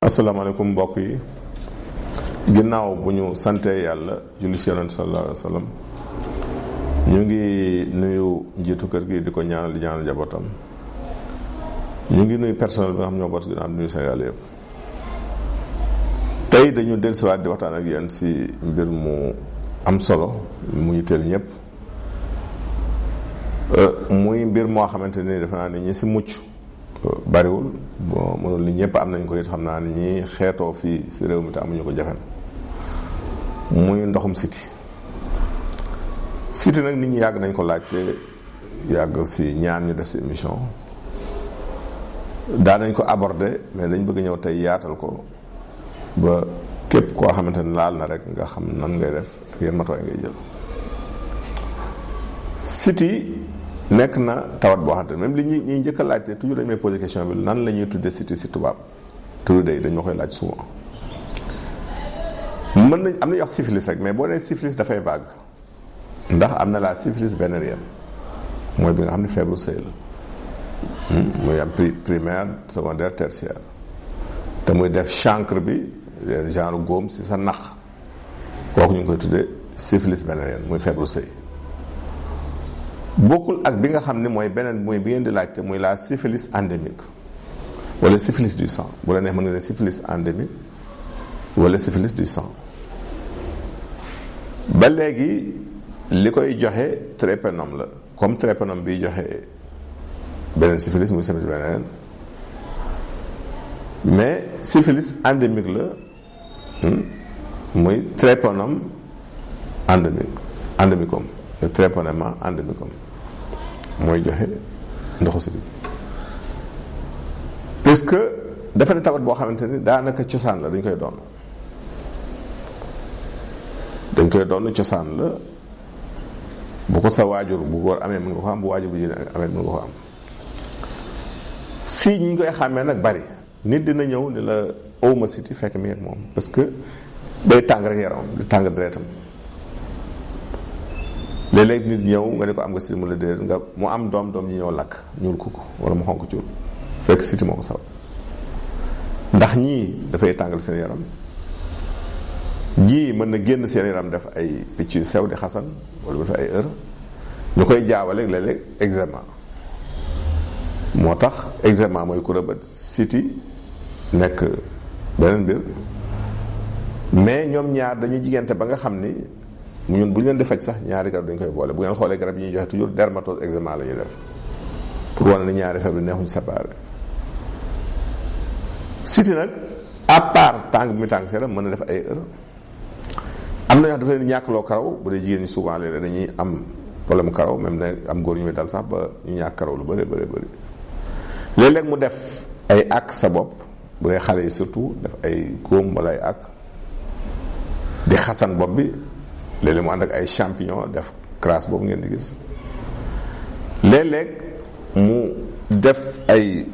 asalaamaaleykum mbokk yi ginnaaw bu ñu santee yàlla julli ci Yonent sallallahu alayhi wa sallam ñu ngi nuyu njiitu kër gi di ko ñaanal di ñaanal njabootam ñu ngi nuyu personnel bi nga xam ñoo boot ginnaaw di nuyu Sénégal yëpp. tey dañu dellusiwaat di waxtaan ak yéen ci mbir mu am solo mu yitteel ñëpp muy mbir moo xamante ni defe naa ne ñi ci mucc bariwul bon mënul ni ñëpp am nañ ko it xam naa ne ñi xeetoo fii ci réew mi te amuñu ko jafen muy ndoxum siti nag nit ñi yàgg nañ ko laajte yàgg ci ñaan ñu def ci émission daa nañ ko aborder mais dañ bëgg ñëw tey yaatal ko ba képp koo xamante ne laal na rek nga xam nan ngay def ak yenn matuwaay ngay jël. siti nekk na tawat boo xamante ne même li ñuy njëkk a laajte toujours dañ may poser question bi nan la ñuy tuddee siti ci tubaab toujours dañ ma koy laaj souvent. mën nañ am na ñuy wax syphilis rek mais boo nee syphilis dafay vague ndax am na la syphilis vénérienne mooy bi nga xam ne feebaru sëy la muy am primaire secondaire tertiaire te muy def chancre bi genre góom ci sa nax kooku ñu ngi koy tuddee syphilis vénérienne muy feebaru sëy. bokkul ak bi nga xam ne mooy beneen mooy bi ngeen di laajte muy la syphilis endémique wala syphilis du sang bu la neex mën nga ne syphilis endémique wala syphilis du sang. ba léegi li koy joxe drépénome la comme drépénome biy joxe beneen syphilis muy syphilis beneen mais syphilis endémique la muy drépénome endémicum le drépénome endémicum mooy joxe ndoxu siti parce que dafa ne tawat boo xamante ni daanaka cosaan la dañ koy doon cosaan la bu ko sa waajur bu góor amee mën nga ko am bu waajur bu jigéen amee mën nga ko am si ñi koy xàmmee nag bari nit dina ñëw ni la awma siti fekk mi ak moom parce que day tàng rek yaramam di tàng deretam léeg-léeg nit ñëw nga ne ko am nga siti mu la déedéet nga mu am doom ñi ñëw lakk ñuul kukk wala mu xonk cuur fekk siti moo ko saw ndax ñii dafay tàngal seen yaram ñii mën na génn seen yaram def ay picc yu sew di xasan wala def ay heure ñu koy jaawale léeg-léeg eczéma moo tax eczéma mooy ku rëbët siti nekk beneen mbir mais ñoom ñaar dañuy jigéente ba nga xam ni ñun bu ñu leen di faj sax ñaari garab dañ koy boole bu ngeen xoolee garab yi ñuy joxe toujours dermatose eczéma la ñuy def pour wane ni ñaari feebar neexuñ séparé. siti nag à part tàng bi muy tàng seeram mën na def ay heure am na ñoo xam dafa leen ñàkkloo karaw bu dee jigéen ñi souvent léeg-léeg dañuy am problème karaw même ne am góor ñu muy dal sax ba ñu ñàkk karaw lu bëri léeg-léeg mu def ay ak sa bopp bu dee xale yi surtout def ay góom wala ay ak di xasan bopp bi léeg-léeg mu ànd ak ay champignon def crasse boobu ngeen di gis léeg-léeg mu def ay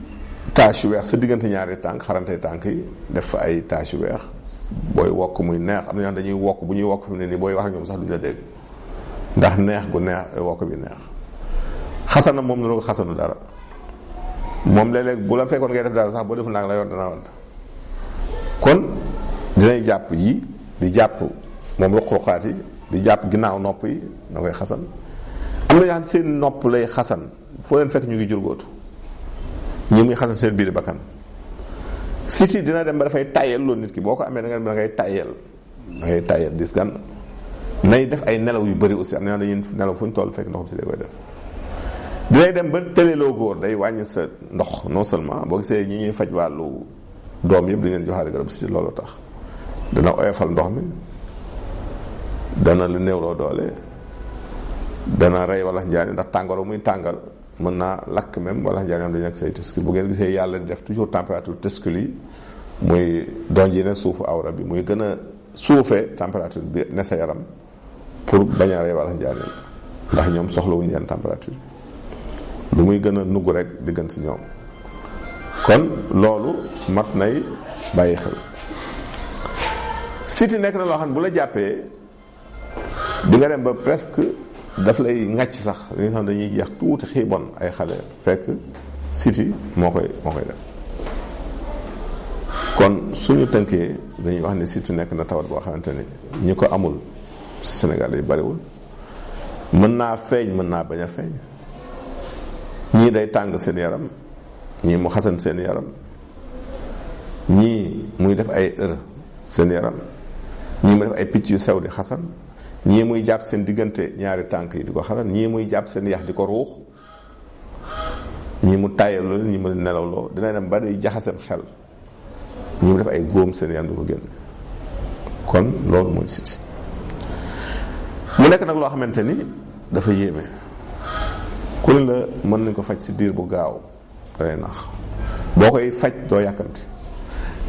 tache yu weex sa diggante ñaari tànk xarante tànk yi def fa ay tache yu weex booy wokk muy neex am na ñoo xam dañuy wokk bu ñuy wokk fi mu ne nii booy wax ak ñoom sax duñu la dégg ndax neex gu neex wokk bi neex. xasana moom niroo xasanu dara moom léeg-léeg bu la fekkoon ngay def dara sax boo deful naa la yor dana wante kon dinañ jàpp yi di jàpp moom ruq-ruqaat yi di jàpp ginnaaw nopp yi da koy xasan am na ñoo xam seen nopp lay xasan foo leen fekk ñu ngi jurgóotu ñi muy xasan seen biir bakkan siti dina dem ba dafay tàyyel loolu nit ki boo ko amee da ngay tàyyel dis gan nay def ay nelaw yu bëri aussi am na dañuy nelaw fu ñu toll fekk ndoxam si day koy def dinay dem ba tëleloo góor day wàññi sa ndox non seulement boo gisee ñi ñuy faj wàllu doom yëpp di ngeen joxaale garab siti loolu tax dana oyofal ndox mi dana la néewloo doole dana rey wala njaani ndax tàngoor muy tàngal mën naa lakk même wala njaani am dañu nekk say tescule bu ngeen gisee yàlla di def toujours température tescule yi muy donj yi ne suufu awra bi muy gën a suufee température bi ne sa yaram pour bañ a rey wala njaani ndax ñoom soxlawuñu yenn température lu muy gën a nugg rek di gën si ñoom kon loolu mat nay bàyyi xel. siti nekk na loo xam ne bu la jàppee di nga dem ba presque daf lay ŋàcc sax li nga xam dañuy jeex tuuti xiibon ay xale fekk siti moo koy def kon suñu tënkee dañuy wax ne siti nekk na tawat boo xamante ne ñi ko amul ci Sénégal yi bariwul, mën naa feeñ mën naa bañ a feeñ. ñii day tàng seen yaram, ñii mu xasan seen yaram, ñii muy def ay ër seen yaram, ñii muy def ay picc yu sew di xasan, ñii muy jàpp seen diggante ñaari tànk yi di ko xasan, ñii muy jàpp seen yax di ko ruux, ñii mu tàyyaloo ñii mu nelawloo, dina dem ba day jaxaseen xel, ñii mu def ay góom seen yaram di ko génn. kon loolu mooy siti. mu nekk nag loo xamante ni dafa yéeme. ku ne la mën nañ ko faj si diir bu gaaw dalay nax. boo koy faj doo yàkkamti.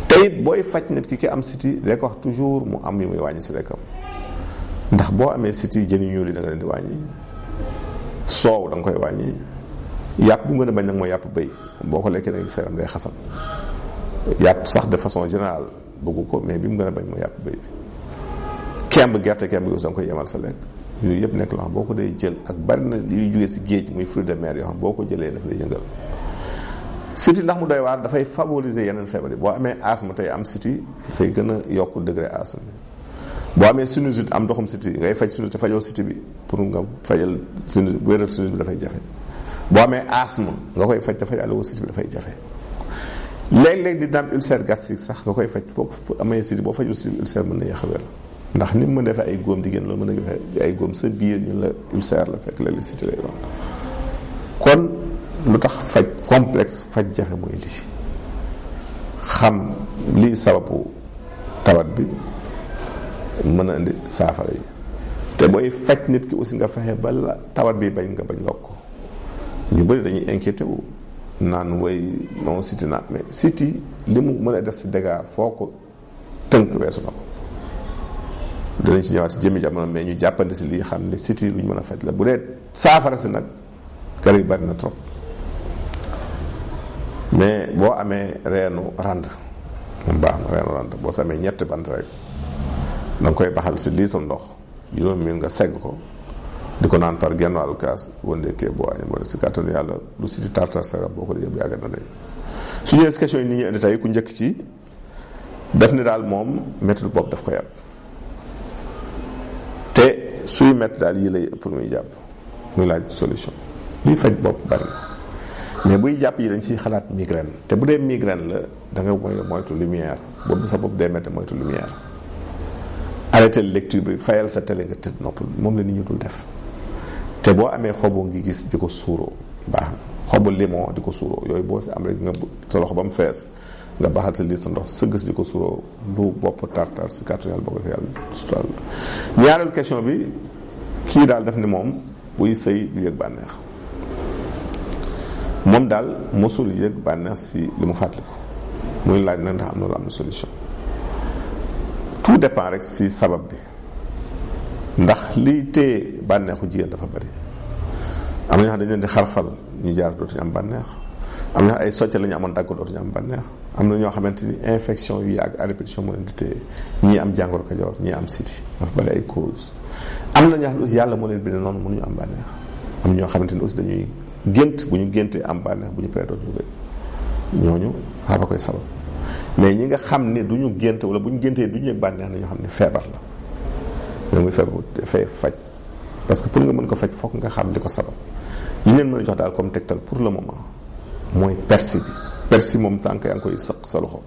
te it booy faj nit ki am siti day ko wax toujours mu am yu muy wàññi si lekkam. ndax boo amee siti jën yu ñuul yi da nga leen di wàññi, soow da nga koy wàññi, yàpp bu mu gën a bañ nag mooy yàpp bëy. boo ko lekkee nag seeram day xasan. yàpp sax de façon générale bëggu ko, mais bi mu gën a bañ mooy yàpp bëy bi. kemb gerte kemb gi aussi da nga koy yemal sa lekk. yooyu yëpp nekk loo xam boo ko dee jël, ak bari na yuy jógee si géej muy fruit de mer yoo xam boo ko jëlee daf lay yëngal. siti ndax mu doy waar dafay favoriser yeneen feebar yi. boo amee asthme tey am siti dafay gën a yokk degré asthme bi. boo amee sinusite am ndoxum siti ngay faj sinusite fajoo siti bi, pour nga fajal sinusite wéral sinusite bi dafay jafe. boo amee asthme nga koy faj te fajale woo siti bi dafay jafe. léeg-léeg di daan ulcère gastrique sax nga koy faj foo amee siti boo fajul siti ulcère mën na yéex a wér. ndax ni mu mën defee ay góom di génn loolu mën na defee ay góom sa biir ñu la ulcère la fekk la li siti lay doon. kon lu tax faj complexe faj jafe mooy lii. xam lii sababu tawat bi mën a indi saafara yi. te booy faj nit ki aussi nga fexe ba la tawat bi bañ nga bañ lokk ko. ñu bëri dañuy inquiété wu naan way non siti naa, mais siti li mu mën a def si dégâts foo ko tënk weesu na ko. danañ ci ñëwaat si jëmmi jamono, mais ñu jàppandi si lii xam ne siti lu ñu mën a faj la. bu dee saafara si nag kër yi bari na trop, mais boo amee reenu rand moom baax na. reenu rand boo sa amee ñetti bant rek da nga koy baxal si liitu ndox juróomi minute nga segg ko di ko naan par genn wàllu kaas boo ndekkee boo añee boo def si kàttanu yàlla lu siti tartar sa boo ko dee bu yàgg na day. su ñëwee si question yi nit ñi indi tey ku njëkk ci def ni daal moom métti bopp daf ko yàpp, te suy métti daal yii lay ëpp muy jàpp, muy laaj solution. luy faj bopp bari na, mais buy jàpp yi dañ ciy xalaat migraine. te bu dee migraine la da nga moytu lumière. boobu sa bopp day métti moytu lumière. arrêté lecture bi, fayal sa télé nga tëdd noppal, moom la nit ñu dul def. te boo amee xobu ngi gis di ko suuroo baax na, xobu limon di ko suuroo, yooyu boo si am rek nga sa loxo ba mu fees nga baxal sa liir sa ndox sëgg di ko suuroo lu bopp tartar si kàttu yàlla boo ko defee yàlla sutural la. ñaareel question bi, kii daal def ni moom buy sëy du yëg bànneex. moom daal mosul yëg bànneex si li mu fàttaliku. muy laaj nag ndax am na lu am na solution. tout dépend rek si sabab bi, ndax liy téye bànneexu jigéen dafa bari. am na ñoo xam dañu leen di xarfal ñu jaar dootuñu am bànneex. am na ay socce la ñu amoon dagg dootuñu am bànneex. am na ñoo xamante ni infection yu yàgg à répétition moo leen di téye. ñii am jàngoro Kajoor, ñii am siti, dafa bari ay cause. am na ñoo xam ne aussi yàlla moo leen bind noonu mënuñu am bànneex. am ñoo xamante ni aussi dañuy gént, bu ñu géntee am bànneex, bu ñu paree dootuñu koy. ñooñu xaaba koy sabab. mais ñi nga xam ne du ñu gént wala bu ñu géntee du ñu yëg bànneex na ñoo xam ne feebar la. mais muy feebar dafay faj, parce que pour nga mën ko faj foog nga xam li ko sabab. li leen mën a jox daal comme tegtal pour le moment mooy persil bi. persil moom tànk yaa ngi koy sëq sa loxo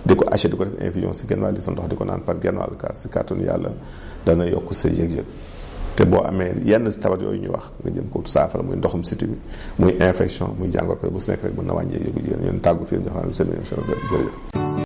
di ko haché di ko def infusion si genn wàll li sa ndox di ko naan par genn wàll kaas si kàttanu yàlla dana yokk sa yëg-yëg. te boo amee yenn si tawat yooyu ñu wax nga jëm ko saafara, muy ndoxum siti bi, muy infection, muy jàngoro ko bu si nekk rek mën na wàññi yëg-yëgu jigéen. ñun tàggu fii jox naa seen jërëjëf.